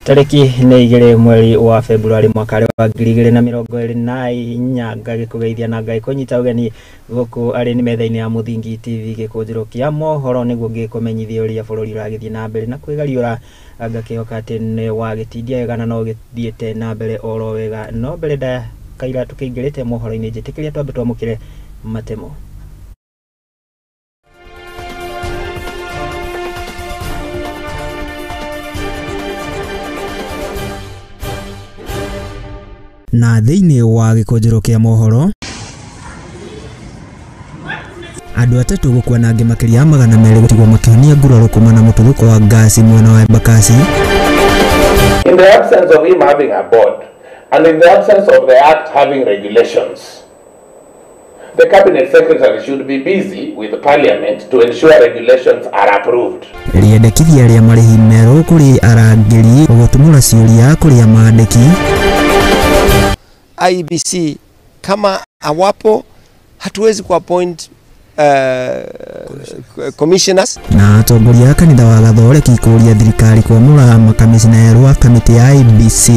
Tariki nĩ 2 mweri wa Februari mwaka wa 2024 ngagĩkũgeithia na ngagĩkũnyita ũgeni gũkũ arĩ nĩ metha-inĩ ya Mũthingi TV gĩkũnjĩro kĩa mohoro nĩguo ngĩkũmenyithia ũrĩa bũrũri ũragĩthiĩ na mbere na kwĩgariũra ngakĩhoka atĩ nĩ wagĩtindia wega na no ũgĩthiĩte na mbere oro wega. No mbere ndaya kaira tũkĩingĩrĩte mohoro-inĩ njĩtĩkĩria twambe twamũkĩre matemo. Na thĩinĩ wa gĩkũnjĩro kĩa mohoro, andũ atatũ gũkua na angĩ makĩria 200 gũtigwo makĩhonia nguraro kumana na mũtuthũko wa ngasi mwena wa Embakasi. In the absence of him having a board and in the absence of the act having regulations, the cabinet secretary should be busy with parliament to ensure regulations are approved. Rĩendekithia rĩa marĩhi merũ kũrĩ arangĩri gũtumũra ciũria kũrĩ mandĩki. IEBC kama hawapo hatuwezi kuappoint commissioners. Na atongoria a kanitha wa Gathoreki kũũria thirikari kwamũra makamishna erũ a kamĩtĩ ya IEBC.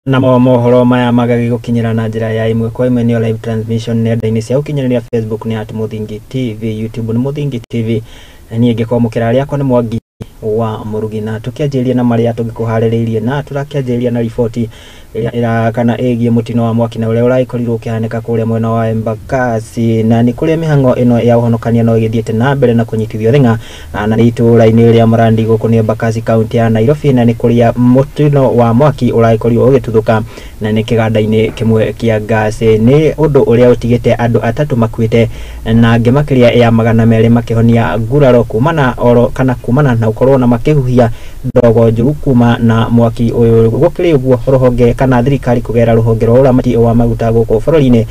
Namo mohoro maya magagĩgũkinyĩra na njĩra ya ĩmwe kwa ĩmwe nĩyo live transmission nenda-inĩ cia ũkinyanĩria Facebook nĩ at Mũthingi TV, YouTube nĩ Mũthingi TV, na niĩ ngĩkwamũkĩra rĩakwa nĩ Mwangi wa Mũrugi. Na tũkĩanjĩrĩria na marĩa tũngĩkũharĩrĩirie, na tũrakĩanjĩrĩria na riboti ĩrĩa kana ĩgiĩ mũtino wa mwaki na ũrĩa ũragĩkorirwo ũkĩhanĩka kũrĩa mwena wa Embakasi, na nĩ kũrĩa mĩhang'o ĩno ya ũhonokania no ĩgĩthiĩte na mbere na kũnyitithio thing'a, na nĩ itũũra-inĩ rĩa Marandi gũkũ nĩ Embakasi kaunti ya Nairobi, na nĩ kũrĩa mũtino wa mwaki ũragĩkorirwo ũgĩtuthũka na nĩ kĩganda-inĩ kĩmwe kĩa ngasi. Nĩ ũndũ ũrĩa ũtigĩte andũ atatũ makuĩte na angĩ makĩria ya 200 makĩhonia nguraro kumana oro kana kumana na ũkorwo na makĩhuhia ndogo njũru kuma na mwaki ũyũ. Gũkĩrĩ ũguo rũhonge kana thirikari kũgerera rũhonge rwa ũramati wa maguta gũkũ bũrũri-inĩ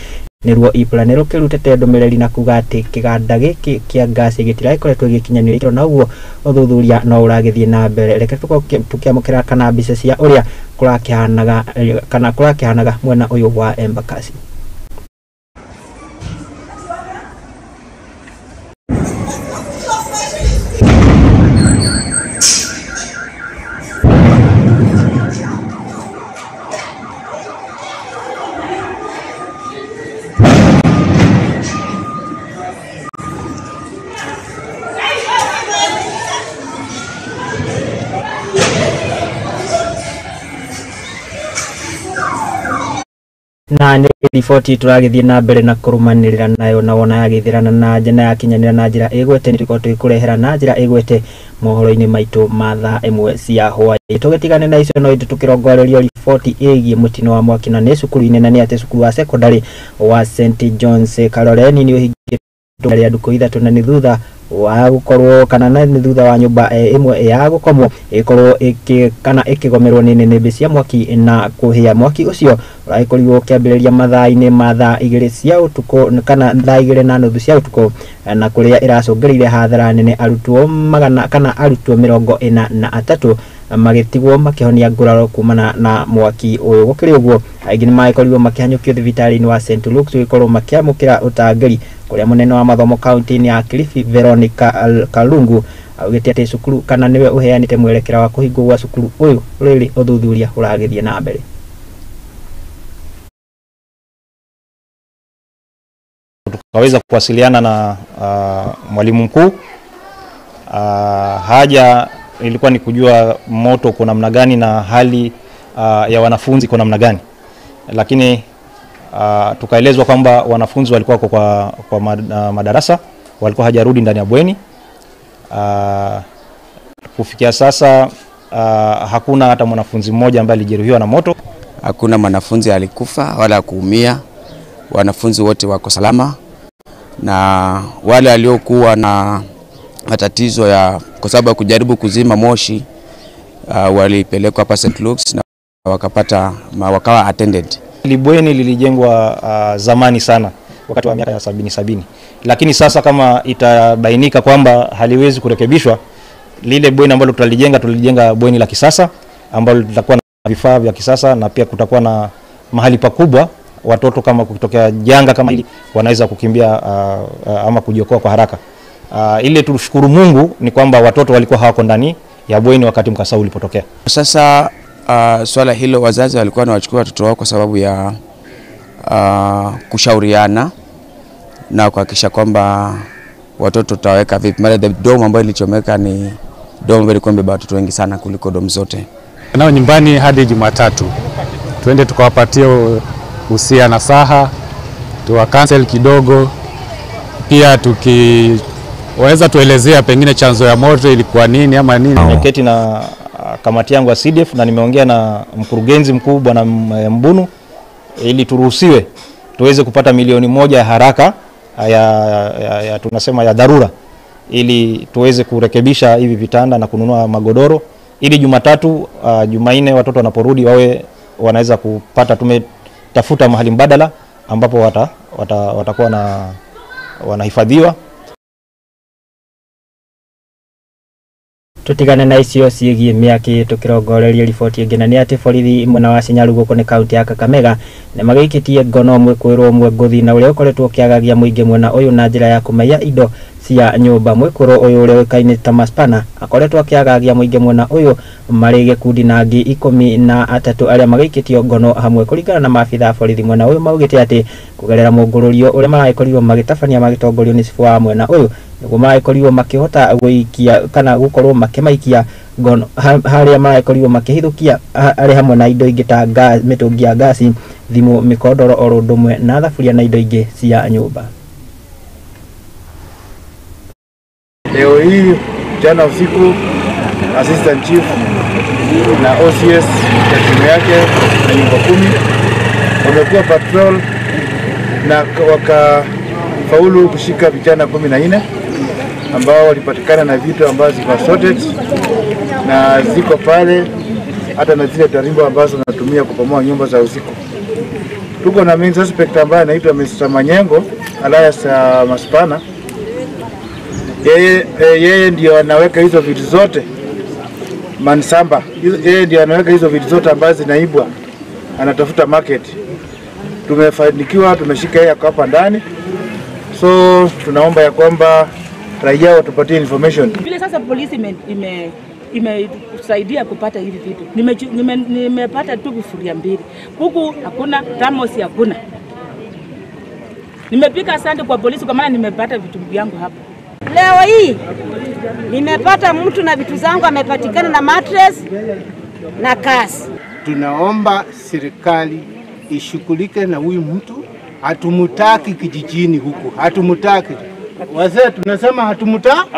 nĩruo EPRA nĩ rũkĩrutĩte ndũmĩrĩri na kuga atĩ kĩganda gĩkĩ kĩa ngasi gĩtiragĩkoretwo gĩgĩkinyanĩria ikĩro na ũguo ũthuthuria no ũragĩthiĩ na mbere. Reke tũkĩamũkĩra kana mbica cia ũrĩa kũrakĩhanaga kana kũrakĩhanaga mwena ũyũ wa Embakasi. Na nĩ riboti tũragĩthiĩ na mbere na kũrũmanĩrĩra nayo na wona yagĩthirana na njĩra yakinyanĩra na njĩra ĩgwete nĩ tũkorwo tũgĩkũrehera na njĩra ĩgwete mohoro-inĩ maitũ ma thaa ĩmwe cia hwaĩ. Tũgĩtigane na icio no itũ tũkĩrongorerio riboti ĩgiĩ mũtino wa mwaki na nĩ cukuru-inĩ, na nĩ atĩ cukuru wa secondary wa St John's Kaloleni nĩ ũhingĩtwo rĩa ndukũ ithatũ, na nĩ thutha wa gũkorwo kana na nĩ thutha wa nyũmba ĩmwe ya gũkomwo ĩkorwo kana ĩkĩgomerwo nĩ nĩnĩmbĩ cia mwaki na kũhĩa. Mwaki ũcio ũragĩkorirwo ũkĩambĩrĩria mathaa-inĩ ma thaa 2 cia ũtukũ kana thaa 2:30 cia ũtukũ, na kũrĩa ĩracũngĩrĩirie hathara nene arutwo magana kana arutwo 43 magĩtigwo makĩhonia nguraro kumana na mwaki ũyũ. Gũkĩrĩ ũguo aingĩ nĩ magĩkorirwo makĩhanyũkio thibitarĩ-inĩ wa St Luke's gũgĩkorwo makĩamũkĩra ũtangĩri kũrĩa mũnene wa mathomo kaunti-inĩ ya Kilifi Veronica Kalungu augĩte atĩ cukuru kana nĩwe ũheanĩte mwerekera wa kũhingwo gwa cukuru ũyũ rĩrĩ ũthuthuria ũragĩthiĩ na mbere. Tukaweza kuwasiliana na mwalimu mkuu. Haja ilikuwa ni kujua moto kwa namna gani na hali ya wanafunzi kwa namna gani, lakini tukaelezwa kwamba wanafunzi walikuwa kwa madarasa, walikuwa hajarudi ndani ya bweni. Kufikia sasa hakuna hata mwanafunzi mmoja ambaye alijeruhiwa na moto. Hakuna mwanafunzi alikufa wala kuumia, wanafunzi wote wako salama, na wale waliokuwa na matatizo ya kwa sababu ya kujaribu kuzima moshi walipelekwa hapa St Luke's na wakapata wakawa attended. Libweni lilijengwa zamani sana wakati wa miaka ya 70, lakini sasa kama itabainika kwamba haliwezi kurekebishwa, lile bweni ambalo tutalijenga, tulijenga bweni la kisasa ambalo litakuwa na vifaa vya kisasa na pia kutakuwa na mahali pakubwa watoto kama kutokea janga kama hili wanaweza kukimbia ama kujiokoa kwa haraka. Ile tulishukuru Mungu ni kwamba watoto walikuwa hawako ndani ya bweni wakati mkasa ulipotokea. Sasa swala hilo wazazi walikuwa wanawachukua watoto wao kwa sababu ya kushauriana na kuhakikisha kwamba watoto tutaweka vipi. Mara the dome ambayo ilichomeka ni dome ambayo ilikuwa imebeba watoto wengi sana kuliko dome zote. Nao nyumbani hadi Jumatatu tuende tukawapatie usia nasaha, tuwa cancel kidogo, pia tukiweza tuelezea pengine chanzo ya moto ilikuwa nini ama nini. Nimeketi na kamati yangu ya CDF na nimeongea na mkurugenzi mkuu Bwana Mbunu ili turuhusiwe tuweze kupata 1 milioni ya haraka ya tunasema ya dharura, ili tuweze kurekebisha hivi vitanda na kununua magodoro ili Jumatatu, Jumanne watoto wanaporudi wawe wanaweza kupata. Tumetafuta mahali mbadala ambapo watakuwa na wanahifadhiwa. Tutigane na icio ciĩgiĩ mĩaki tũkĩrongoreria riboti ĩngĩ, na nĩ atĩ borithi mwena wa Shinyalu gũkũ nĩ kaunti ya Kakamega nĩ magĩikĩtie ngono mwĩkũĩrwo ũmwe ngũthi na ũrĩa ũkoretwo ũkĩagagia mũingĩ mwena ũyũ na njĩra ya kũmaiya indo cia nyũmba. Mwĩkũĩrwo ũyũ ũrĩa ũĩkaine ta Maspana akoretwo akĩagagia mũingĩ mwena ũyũ marĩ gĩkundi na angĩ 13 arĩa magĩikĩtio ngono hamwe. Kũringana na maabitha a borithi mwena ũyũ maugĩte atĩ kũgerera mũngũrũrio ũrĩa maragĩkorirwo magĩtabania magĩtongorio nĩ cibũ wa mwena ũyũ nĩguo maragĩkorirwo makĩhota gũikia kana gũkorwo makĩmaikia ngono harĩa maragĩkorirwo makĩhithũkia arĩ hamwe na indo ingĩ ta mĩtũngi ya ngasi, thimũ, mĩkondoro oro ũndũ ũmwe na thaburia na indo ingĩ cia nyũmba. Leo hii jana usiku Assistant Chief na OCS na timu yake na nyumba kumi wamekuwa patrol na wakafaulu kushika vijana 14 ambao walipatikana na vitu ambazo ziko assorted na ziko pale, hata na zile tarimbo ambazo wanatumia kupomoa nyumba za usiku. Tuko na main suspect ambaye anaitwa Mr. Manyengo alias Maspana. Yeye ndio anaweka hizo vitu zote Mansamba. Yeye ndio anaweka hizo vitu zote ambazo zinaibwa, anatafuta market. Tumefanikiwa, tumeshika yeye hapa ndani. So tunaomba ya kwamba raia watupatie information. Vile sasa polisi imetusaidia kupata hivi vitu. Nimepata tu vifuria 2. Kuku hakuna, thermos hakuna. Nimepika asante kwa polisi kwa maana nimepata vitu vyangu hapa. Leo hii nimepata mtu na vitu zangu amepatikana na mattress na kasi. Tunaomba serikali ishughulike na huyu mtu, hatumutaki kijijini huku, hatumutaki. Wazee tunasema hatumutaki,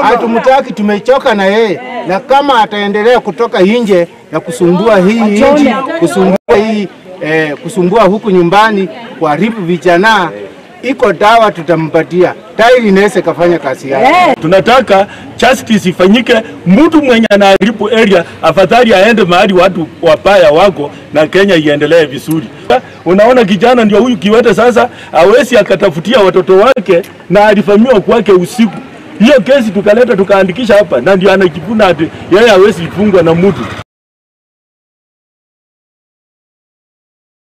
hatumutaki, tumechoka na yeye. Na kama ataendelea kutoka nje na kusumbua hii nchi, kusumbua hii kusumbua huku nyumbani, kuharibu vijana, iko dawa tutampatia. Tairi inaweza kafanya kazi yake. Tunataka justice ifanyike. Mtu mwenye anaharibu area afadhali aende mahali watu wabaya wako na Kenya iendelee vizuri. Unaona kijana ndio huyu kiwete sasa hawezi akatafutia watoto wake na alifamiwa kwake usiku. Hiyo kesi tukaleta tukaandikisha hapa na ndio anajivuna ati yeye hawezi kufungwa na mtu.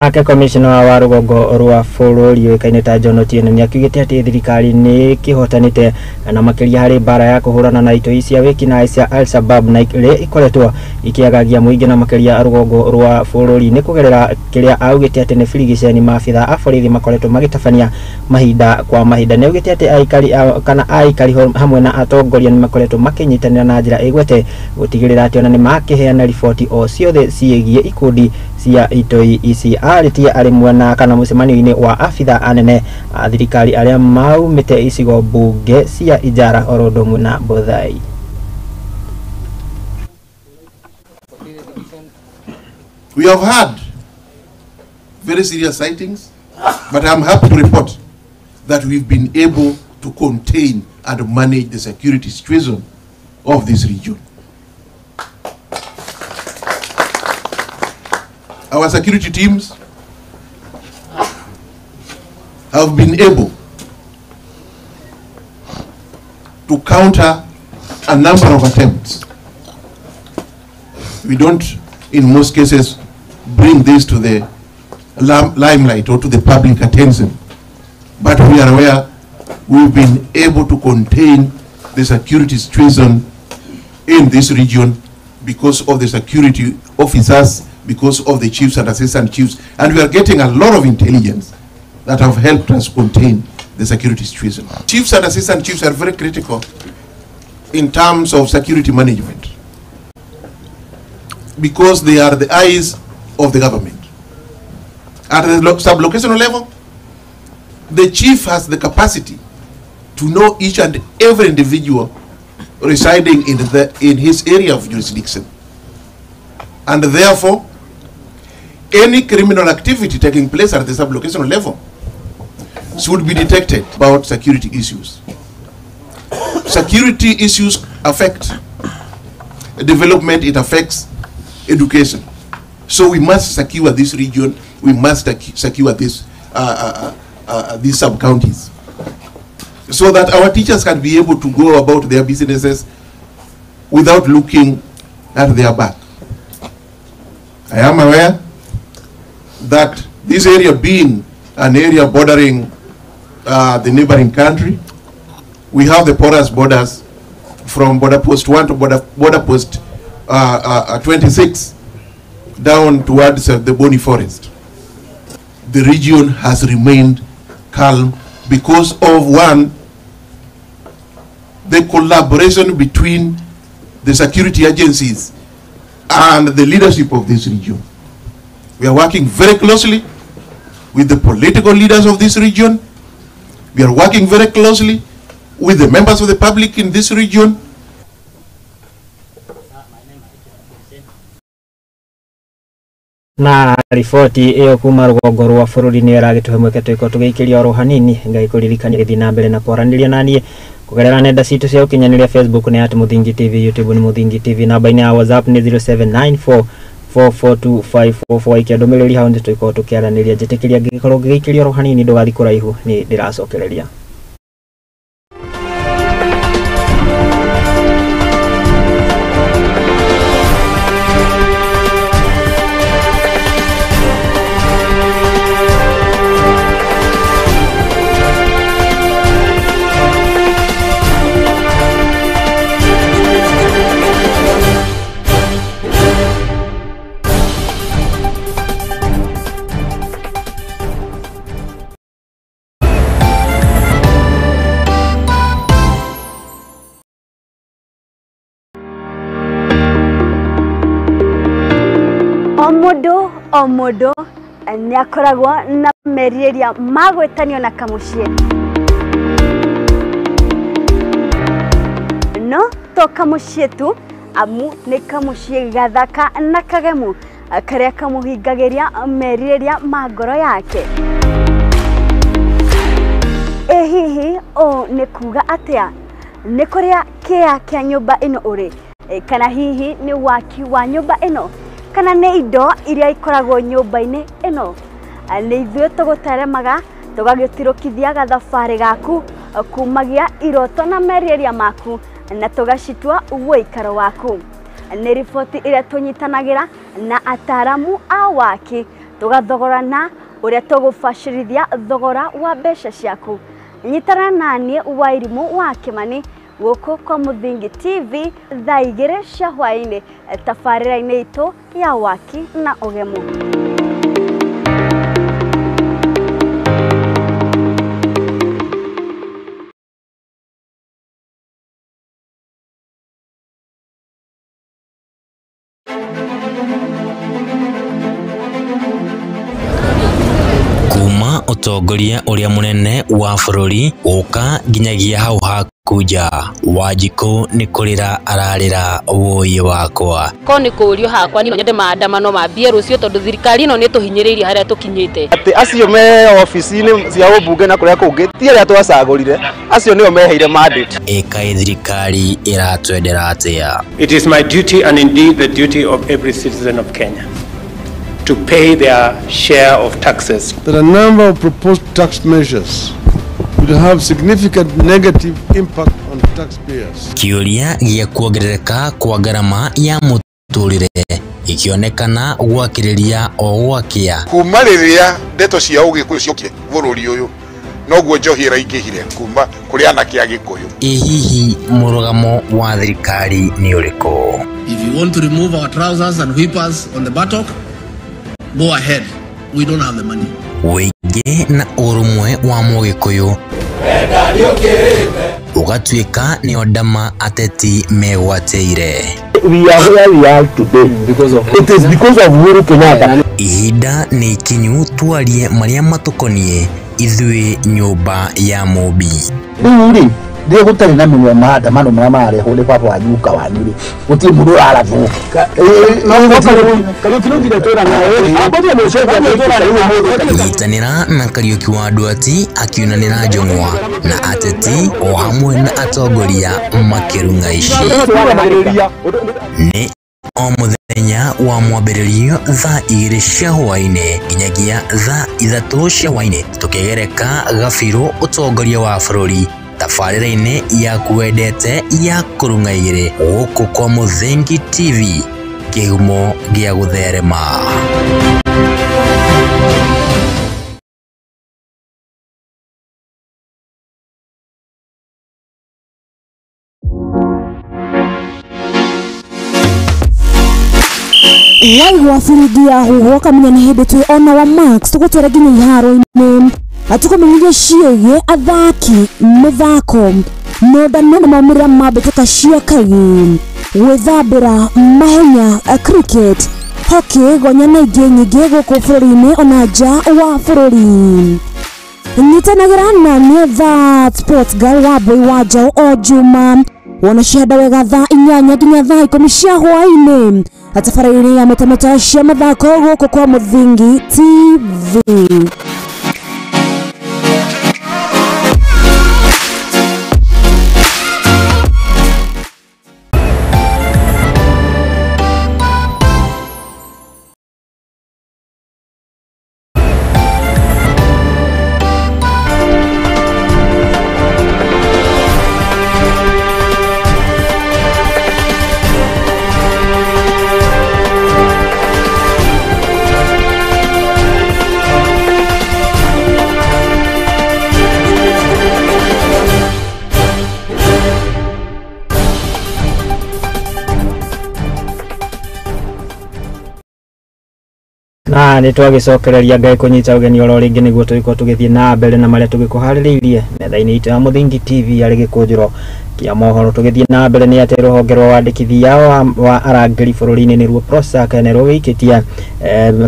Ake komishona wa rũgongo rwa bũrũri ũĩkaine ta John Otieno nĩakiugĩte atĩ thirikari nĩ ĩkĩhotanĩte na makĩria harĩ mbara ya kũhũrana na itoi cia wĩkinaĩ cia Al-Shabaab na iria ikoretwo ikĩagagia mũingĩ na makĩria rũgongo rwa bũrũri nĩ kũgerera kĩrĩa augĩte atĩ nĩ birigiceni maabitha a borithi makoretwo magĩtabania mahinda kwa mahinda. Nĩaugĩte atĩ aikari kana aikari hamwe na atongoria nĩ makoretwo makĩnyitanĩra na njĩra ĩgwete gũtigĩrĩra atĩ ona nĩ makĩheana riboti o ciothe ciĩgiĩ ikundi cia itoi ici. Arĩtie arĩ mwena kana mũcemanio-inĩ wa abitha anene a thirikari arĩa maumĩte icigo mbunge cia Ijara oro ũndũ ũmwe na Bothai. We have had very serious sightings, but I'm happy to report that we've been able to contain and manage the security situation of this region. Our security teams have been able to counter a number of attempts. We don't, in most cases, bring this to the limelight or to the public attention, but we are aware We've been able to contain the security situation in this region because of the security officers, because of the chiefs and assistant chiefs, and we are getting a lot of intelligence that have helped us contain the security situation. Chiefs and assistant chiefs are very critical in terms of security management because they are the eyes of the government. At the sub-locational level, the chief has the capacity to know each and every individual residing in his area of jurisdiction. And therefore, any criminal activity taking place at the sub-locational level should be detected about security issues. Security issues affect development, it affects education. So we must secure this region, we must secure this, these sub-counties, so that our teachers can be able to go about their businesses without looking at their back. I am aware that this area being an area bordering the neighboring country, we have the porous borders from border post 1 to border post 26 down towards the Boni Forest. The region has remained calm because of one, the collaboration between the security agencies and the leadership of this region. We are working very closely with the political leaders of this region. We are working very closely with the members of the public in this region. Na riboti iyo kuma rũgongo rwa bũrũri nĩ ĩragĩtũhe mweke twĩko tũgĩikĩria oro hanini ngai kũririkania gĩthiĩ na mbere na kwaranĩria naniĩ kũgerera nenda citũ cia ũkinyanĩria Facebook nĩ at Muthingi TV, YouTube nĩ Muthingi TV, namba-inĩ ya WhatsApp nĩ 0794 442544. Ikia ndũmĩrĩri hau nĩ tũikorwo tũkĩaranĩria. Njĩtĩkĩria ngĩgĩkorwo ngĩgĩikĩria oro hanini ndũgathiĩ kũraihu nĩ ndĩracokereria. O mundu ni akoragwo na merirĩria ma gwĩtanio na kamuciĩ, no to kamuciĩ tu, amu nĩ kamuciĩ gathaka na kagemu karĩa kamũhingagĩria merirĩria ma ngoro yake. Ĩ hihi ũũ nĩ kuga atĩa? Nĩ kũrĩa kĩa kĩa nyũmba ĩno ũrĩ, kana hihi nĩ waki wa nyũmba ĩno, kana nĩ indo iria ikoragwo nyũmba-inĩ ĩno? Nĩ ithuĩ tũgũteremaga tũgagĩtirũkithia gathabarĩ gaku kumagia iroto na merirĩria maku na tũgacitua ũikaro waku. Nĩ riboti ĩrĩa tũnyitanagĩra na ataramu a waki tũgathogorana ũrĩa tũgũbacĩrithia thogora wa mbeca ciaku. Nyitana naniĩ Wairimũ wa Kĩmani gũkũ kwa Muthingi TV thaa 2 cia hwaĩ-inĩ tabarĩra-inĩ itũ ya waki na ũgemu. Kuma ũtongoria ũrĩa mũnene wa bũrũri ũka nginyagia hau hakuja Wanjikũ nĩ kũrĩra ararĩra wũi wakwa. Ko nĩ kũrio hakwa no nyende maandamano mambie rũciũ tondũ thirikari ĩno nĩ tũhinyĩrĩirie harĩa tũkinyĩte. Atĩ acio me ofici-inĩ cia ũmbunge na kũrĩa kũngĩ ti arĩa twacagũrire, acio nĩo meheire mandate. Ĩkaĩ thirikari ĩratwendera atĩa? It is my duty and indeed the duty of every citizen of Kenya to pay their share of taxes. That a number of proposed tax measures would have significant negative impact on taxpayers. Kĩũria gĩa kuongerereka kwa ngarama ya mũtũrĩre ikĩonekana gwakĩrĩria o gwakĩa. Kuma rĩrĩa ndeto cia ũgĩkũyũ ciokire bũrũri ũyũ Noguo njohi ĩraingĩhire kuma kũrĩ anake a Gĩkũyũ. Ĩ hihi mũrũgamo wa thirikari nĩ ũrĩkũ? If you want to remove our trousers and whip us on the buttock, go ahead. We don't have the money. Wĩingĩ na ũrũmwe wa Mũgĩkũyũ ũgatuĩka nĩo ndama ateti megwatĩire. We are where we are today because of it is because of Uhuru Kenyatta. Ihinda nĩ ikinyu twarie marĩa matũkoniĩ ithuĩ nyũmba ya Mũmbi. Rĩu rĩ rĩrĩa gũtarĩ na mĩnua maandamano marĩa mararehwo nĩ baba wanyu guka wanyu rĩ gũtirĩ mũndũ ũrarathwo. Nyitanĩra na Kariũki wa Nduati akiunanĩra njũng'wa na ateti o hamwe na atongoria makĩrung'a ici. Nĩ o mũthenya wa mwambĩrĩrio thaa 2 cia hwaĩ-inĩ nginyagia thaa 3 cia hwaĩ-inĩ tũkĩgereka gabirũ ũtongoria wa bũrũri tabarĩra-inĩ yaku wendete ya kũrung'a igĩrĩ gũkũ kwa Mũthingi TV kĩhumo gĩa gũtherema. Waigua biringi ya huhwo kamenya nĩ hĩndĩ twĩ ona wa Max tũgũtwara nginya iharo-inĩ atũkũmenyithia ciĩgiĩ athaki mĩthako nondano na maumĩrĩra ma mbĩtĩka cia kagi gwĩthambĩra mahenya cricket hockey gonya na ingĩ nyingĩ gũkũ bũrũri-inĩ ona nja wa bũrũri. Nyitanagĩra na niĩ That Sports Girl wa Mbũi wa Njaũ o Juma wona cihanda wega thaa 8 nginya thaa 10 cia hwaĩ-inĩ tabarĩra-inĩ ya metameta cia mathako gũkũ kwa Mũthingi TV. Na nĩ twagĩcokereria Ngai kũnyita ũgeni oro rĩngĩ nĩguo tũgĩkorwo tũgĩthiĩ na mbere na marĩa tũgĩkũharĩrĩirie metha-inĩ itũ ya Mũthingi TV arĩ gĩkũnjĩro kĩa mohoro. Tũgĩthiĩ na mbere nĩ atĩ rũhonge rwa wandĩkithia wa arangĩri bũrũri-inĩ nĩruo PROSAC nĩ rũgĩikĩtie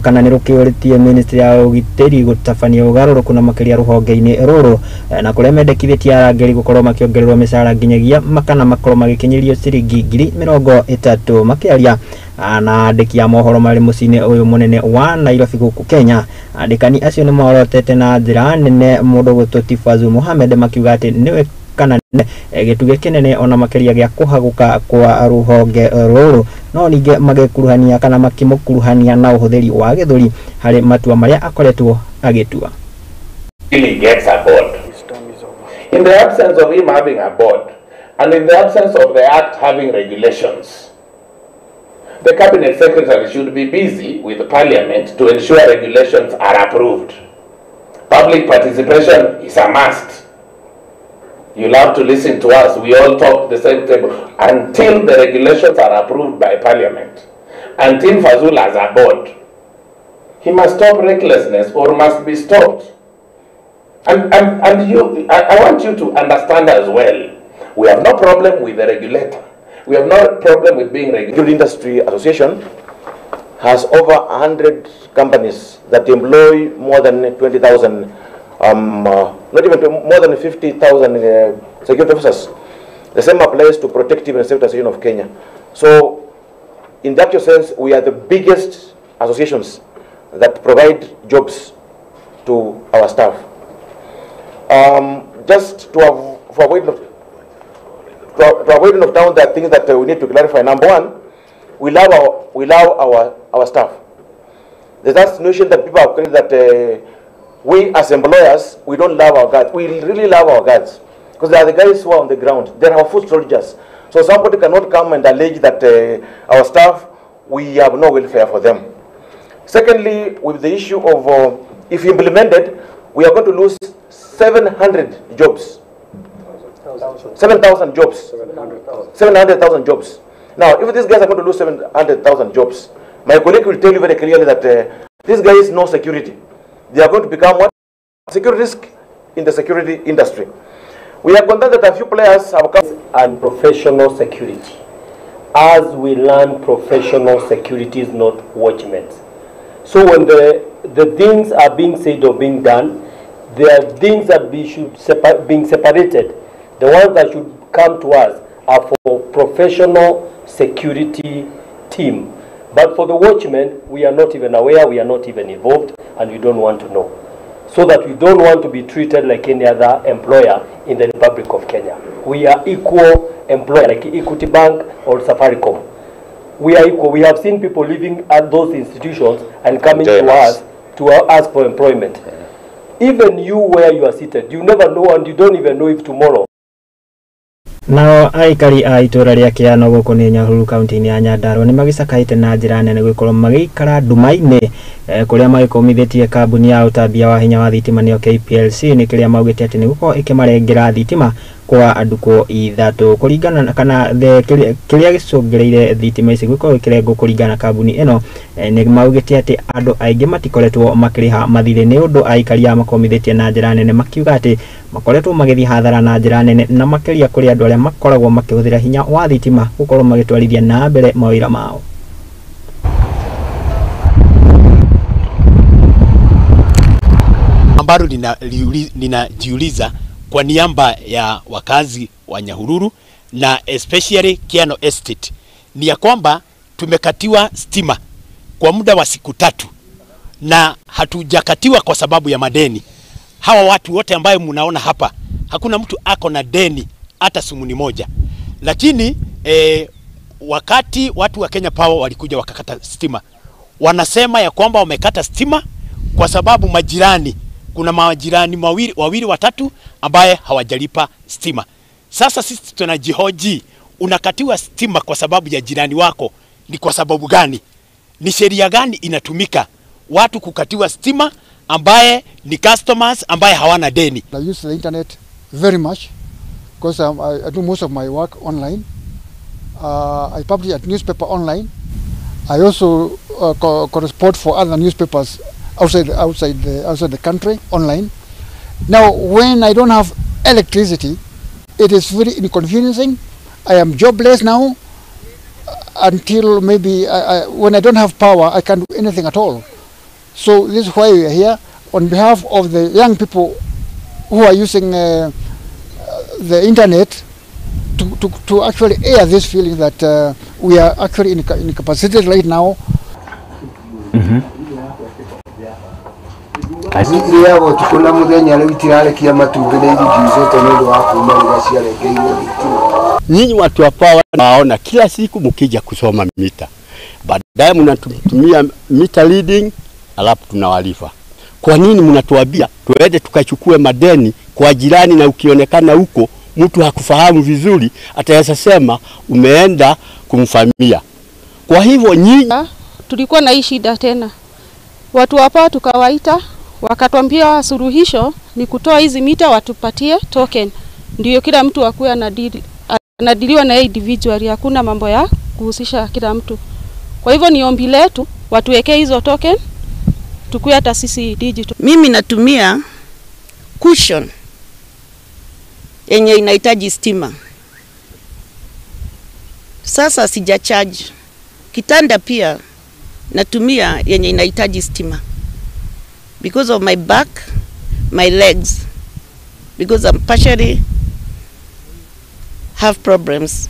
kana nĩ rũkĩũrĩtie ministry ya ũgitĩri gũtabania ũgarũrũku na makĩria rũhonge-inĩ rũrũ na kũrĩa mendekithĩtie arangĩri gũkorwo makĩongererwo mĩcara nginyagia kana makorwo magĩkinyĩrio ciringi 30,000. Makĩaria na andĩki a mohoro marĩ mũciĩ-inĩ ũyũ mũnene wa Nairobi gũkũ Kenya, andĩkani acio nĩ morotete na njĩra nene mũndũ gwĩtwo Tifazu Mohamed makiuga atĩ nĩwe kana gĩtugĩ kĩnene ona makĩria gĩa kũhagũka kwa rũhonge rũrũ, no ningĩ magĩkuruhania kana makĩmũkuruhania na ũhũthĩri wa gĩthũri harĩ matua marĩa akoretwo agĩtua. Really gets a board. In the absence of him having a board and in the absence of the act having regulations, the cabinet secretary should be busy with parliament to ensure regulations are approved. Public participation is a must. You'll have to listen to us. We all talk the same table until the regulations are approved by parliament. Until Fazul has a board, he must stop recklessness or must be stopped. And you, I want you to understand as well, we have no problem with the regulator. We have no problem with being regulated. The Industry Association has over 100 companies that employ more than 20,000, not even more than 50,000 security officers. The same applies to Protective and Safety Association of Kenya. So, in the actual sense, we are the biggest associations that provide jobs to our staff. Just to avoid of down the things that we need to clarify. Number one, we love our staff. There's that notion that people have created that we as employers, we don't love our guards. We really love our guards because they are the guys who are on the ground. They are our foot soldiers. So somebody cannot come and allege that our staff, we have no welfare for them. Secondly, with the issue of if implemented, we are going to lose 700 jobs. 7,000 jobs. 700,000 jobs. Now, if these guys are going to lose 700,000 jobs, my colleague will tell you very clearly that these guys know security. They are going to become what? Security risk in the security industry. We are concerned that a few players have come. And professional security. As we learn, professional security is not watchmen. So when the things are being said or being done, there are things that we should being separated. The ones that should come to us are for professional security team. But for the watchmen, we are not even aware, we are not even involved, and we don't want to know. So that we don't want to be treated like any other employer in the Republic of Kenya. We are equal employer, like Equity Bank or Safaricom. We are equal. We have seen people living at those institutions and coming to us to ask for employment. Even you where you are seated, you never know, and you don't even know if tomorrow. Nao aikari a itũra rĩa Kĩano gũkũ nĩ Nyahururu kaunti-inĩ ya Nyandarua nĩ magĩcakaĩte na njĩra nene gũkorwo magĩikara nduma-inĩ kũrĩa magĩkũmithĩtie kambuni ya ũtambia wa hinya wa thitima nĩyo KPLC nĩ kĩrĩa maugĩte atĩ nĩ gũkorwo ĩkĩmarengera thitima kwa andũkũ ithatũ kũringana kana kĩrĩa gĩcũngĩrĩire thitima ici gũkorwo ikĩrengwo kũringana na kambuni ĩno nĩ maugĩte atĩ andũ aingĩ matikoretwo makĩrĩha mathirĩ nĩ ũndũ aikari a makomithĩtie na njĩra nene makiuga atĩ makoretwo magĩthiĩ hathara na njĩra nene na makĩria kũrĩ andũ arĩa makoragwo makĩhũthĩra hinya wa thitima gũkorwo magĩtwarithia na mbere mawĩra mao. Ambalo ninajiuliza kwa niaba ya wakazi wa Nyahururu na especially Kiano Estate ni ya kwamba tumekatiwa stima kwa muda wa siku 3 na hatujakatiwa kwa sababu ya madeni. Hawa watu wote ambayo mnaona hapa, hakuna mtu ako na deni hata sumuni moja. Lakini wakati watu wa Kenya Power walikuja wakakata stima, wanasema ya kwamba wamekata stima kwa sababu majirani, kuna majirani wawili watatu ambaye hawajalipa stima. Sasa sisi tunajihoji, unakatiwa stima kwa sababu ya jirani wako ni kwa sababu gani? Ni sheria gani inatumika watu kukatiwa stima ambaye ni customers ambaye hawana deni? I use the internet very much because I do most of my work online. I publish at newspaper online. I also correspond for other newspapers outside the country online. Now, when I don't have electricity, it is very inconveniencing. I am jobless now until maybe when I don't have power, I can't do anything at all. So this is why we are here on behalf of the young people who are using the internet to actually air this feeling that we are actually incapacitated right now. Nyinyi watu wa power naona kila siku mkija kusoma mita, baadaye mnatumia meter reading alafu tunawalifa. Kwa nini mnatuambia tuende tukachukue madeni kwa jirani, na ukionekana huko mtu hakufahamu vizuri ataweza sema umeenda kumfamia? Kwa hivyo nyinyi, tulikuwa na hii shida tena. Watu hapa tukawaita, wakatuambia suluhisho ni kutoa hizi mita watupatie token. Ndio kila mtu akuwe anadiliwa na individually, hakuna mambo ya kuhusisha kila mtu. Kwa hivyo ni ombi letu watuwekee hizo token tukue hata sisi digital. Mimi natumia cushion yenye inahitaji stima. Sasa sija charge. Kitanda pia natumia yenye inahitaji stima. Because of my back, my legs, because I'm partially have problems.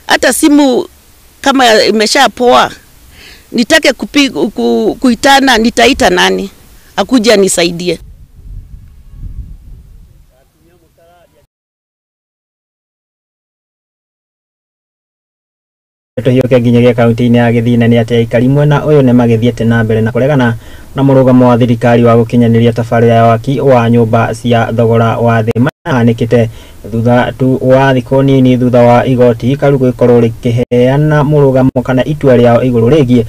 Hata simu kama imeshapoa, nitake kuitana, nitaita nani akuja nisaidie. Tuhiũke nginyagia kaunti-inĩ ya Gĩthii na nĩ atĩ aikari mwena ũyũ nĩ magĩthiĩte na mbere na kũregana na mũrũgamo wa thirikari wa gũkinyanĩria tabarĩra ya waki wa nyũmba cia thogora wa thĩ mahanĩkĩte thutha tu wa thikũ nini thutha wa igoti ikaru gũkorwo rĩkĩheana mũrũgamo kana itua rĩao igũrũ rĩgiĩ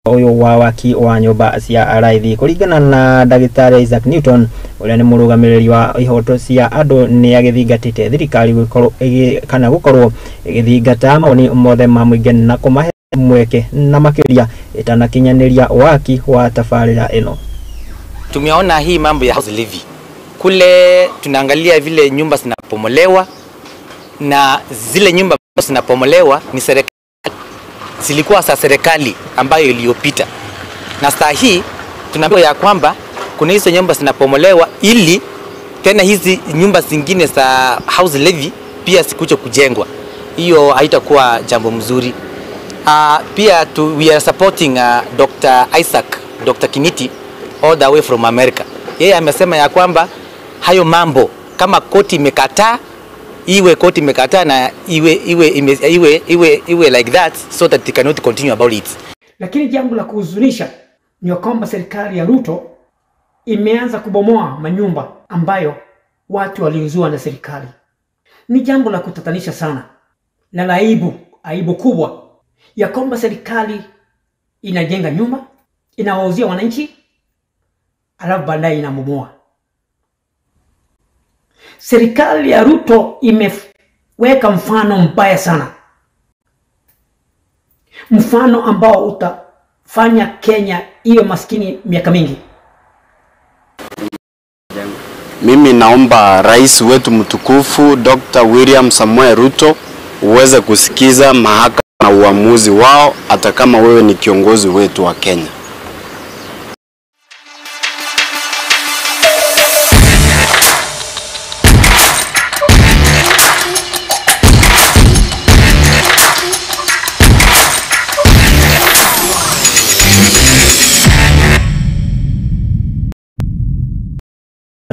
ũyũ wa waki wa nyũmba cia raithi. Kũringana na ndagĩtarĩ Isaac Newton ũrĩa nĩ mũrũgamĩrĩri wa ihoto cia andũ, nĩ agĩthingatĩte thirikari gũkorwo kana gũkorwo ĩgĩthingata mawoni mothe ma mũingĩ na kũmahe mweke na makĩria ĩtanakinyanĩria waki wa tabarĩra ĩno. Tumeona hii mambo ya house levy kule, tunaangalia vile nyumba zinapomolewa, na zile nyumba zinapomolewa ni serikali, zilikuwa za serikali ambayo iliyopita, na saa hii tunaambiwa ya kwamba kuna hizo nyumba zinapomolewa ili tena hizi nyumba zingine za house levy pia sikuje kujengwa. Hiyo haitakuwa jambo mzuri. Pia we are supporting Dr. Isaac, Dr. Kiniti all the way from America. Yeye amesema ya kwamba hayo mambo kama koti imekataa, iwe koti imekataa na iwe iwe iwe iwe iwe like that so that they cannot continue about it. Lakini jambo la kuhuzunisha ni kwamba serikali ya Ruto imeanza kubomoa manyumba ambayo watu waliuziwa na serikali. Ni jambo la kutatanisha sana na la aibu, aibu kubwa ya kwamba serikali inajenga nyumba, inawauzia wananchi, alafu baadaye inabomoa. Serikali ya Ruto imeweka mfano mbaya sana, mfano ambao utafanya Kenya iwe maskini miaka mingi. Mimi naomba rais wetu mtukufu Dr. William Samoei Ruto uweze kusikiza mahakama na uamuzi wao, hata kama wewe ni kiongozi wetu wa Kenya.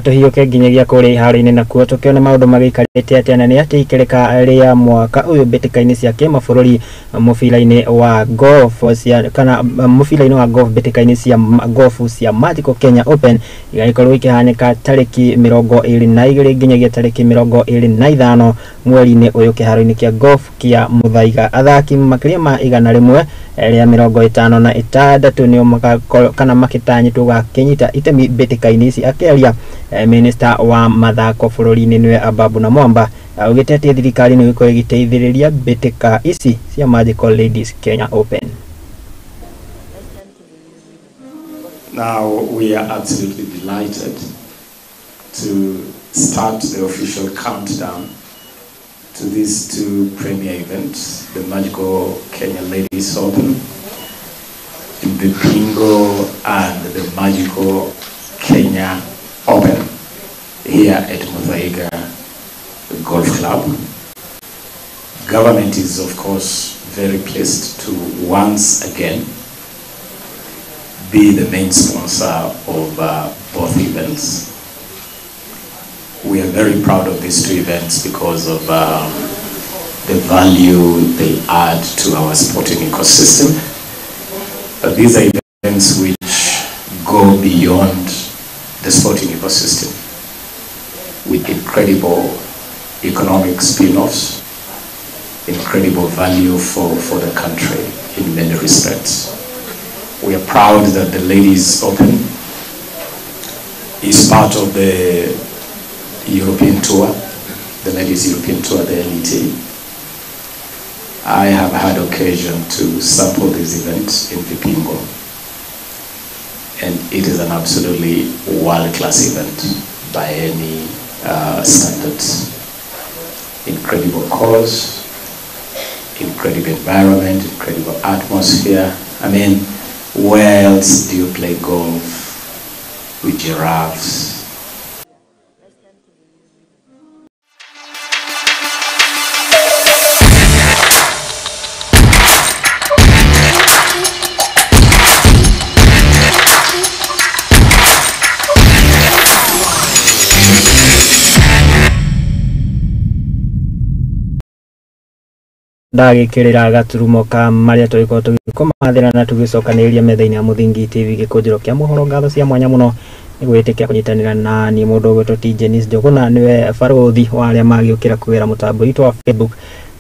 Tuhiũke nginyagia kũrĩa iharo-inĩ nakuo tũkĩone maũndũ magĩikarĩte atĩa na nĩ atĩ ikereka rĩa mwaka ũyũ mbĩtĩka-inĩ cia kĩmabũrũri mũbira-inĩ wa golf cia kana mũbira-inĩ wa golf mbĩtĩka-inĩ cia golf cia Magical Kenya Open igagĩkorwo ikĩhanĩka tarĩki 22 nginyagia tarĩki 25 mweri-inĩ ũyũ kĩharo-inĩ kĩa golf kĩa Muthaiga. Athaki makĩria ma 156 nĩo magakorwo kana makĩtanyĩtwo gũgakĩnyita itemi mbĩtĩka-inĩ ici. Akĩaria Minister wa mathako bũrũri-inĩ nĩwe Ababu na Mwamba augĩte atĩ thirikari nĩ ĩgũkorwo ĩgĩteithĩrĩria mbĩtĩka ici cia Magical Ladies Kenya Open. Now we are absolutely delighted to start the official countdown to these two premier events, the Magical Kenya Ladies Open in Vipingo and the Magical Kenya Open here at Muthaiga Golf Club. Government is of course very pleased to once again be the main sponsor of both events. We are very proud of these two events because of the value they add to our sporting ecosystem. But these are events which go beyond the sporting ecosystem with incredible economic spin-offs, incredible value for the country in many respects. We are proud that the Ladies Open is part of the European Tour, the Ladies European Tour, the LET. I have had occasion to sample this event in Vipingo, and it is an absolutely world-class event by any standards. Incredible course, incredible environment, incredible atmosphere. I mean, where else do you play golf with giraffes? Ndagikirira gaturumo ka maria tũgĩkorwo tũgĩkũmathĩra na tũgĩcokanĩrĩria metha-inĩ ya Mũthingi TV gĩkũnjĩro kĩa mohoro. Ngatho cia mwanya mũno nĩ gwĩtĩkia kũnyitanĩra na niĩ mũndũ ũgwĩtwo T Janice Njũgũna, nĩwe barũthi wa arĩa magĩũkĩra kũgera mũtambo witũ wa Facebook.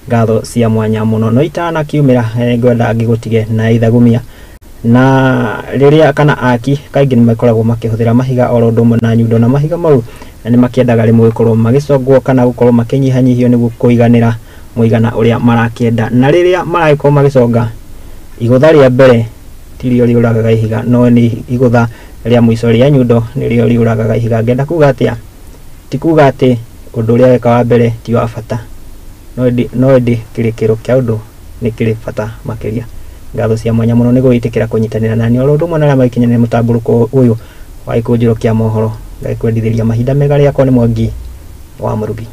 Ngatho cia mwanya mũno. No itanakiumĩra ngwenda ngĩgũtige na ithagumia Na rĩrĩa kana aki kaingĩ nĩ makoragwo makĩhũthĩra mahiga oro ũndũ ũmwe na nyundo, na mahiga mau nĩ makĩendaga rĩmwe gũkorwo magĩcongwo kana gũkorwo makĩnyihanyihio nĩguo kũiganĩra mũigana ũrĩa marakĩenda. Na rĩrĩa maragĩkorwo magĩconga, igũtha rĩa mbere tirio rĩũragaga ihiga, no nĩ igũtha rĩa mũico rĩa nyundo nĩrĩo rĩũragaga ihiga. Ngenda kuga atĩa? Ti kuga atĩ ũndũ ũrĩa weka wa mbere ti wa bata, no ĩndĩ kĩrĩkĩro kĩa ũndũ nĩ kĩrĩ bata makĩria. Ngatho cia mwanya mũno nĩ gwĩtĩkĩra kũnyitanĩra nani oro ũndũ ũmwe na arĩa magĩkinyanĩra mũtambũrũko ũyũ wa gĩkũnjĩro kĩa mohoro. Ngagĩkwendithĩria mahinda mega, rĩakwa nĩ Mwangi wa Mũrugi.